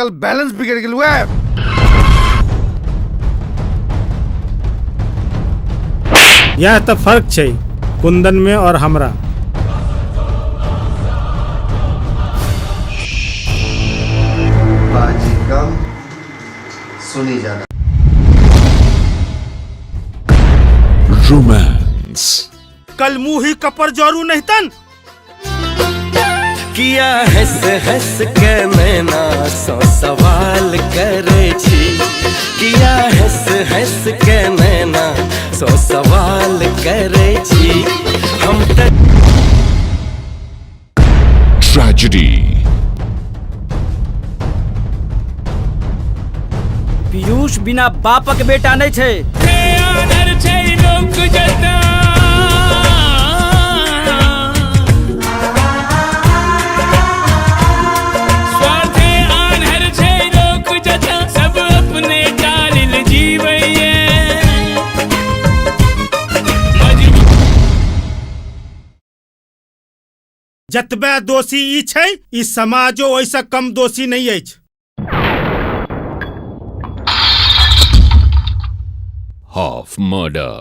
Total balance बिगड़ गेलू है। यह तऽ फर्क छै कुंदन में और हमरा। बाजी कम सुनी जाना। रोमांस। कल मुंह ही कपर जरू नहीं तन। किया हंस हंस के नैना सौ सवाल करे छी, किया हंस हंस के नैना सौ सवाल करे छी, हम त ट्रेजेडी। पीयूष बिना बापक बेटा नहीं छे। जतबे दोषी ई छै, ई समाजो ओहिसँ कम दोषी नहीं अछि। Half murder.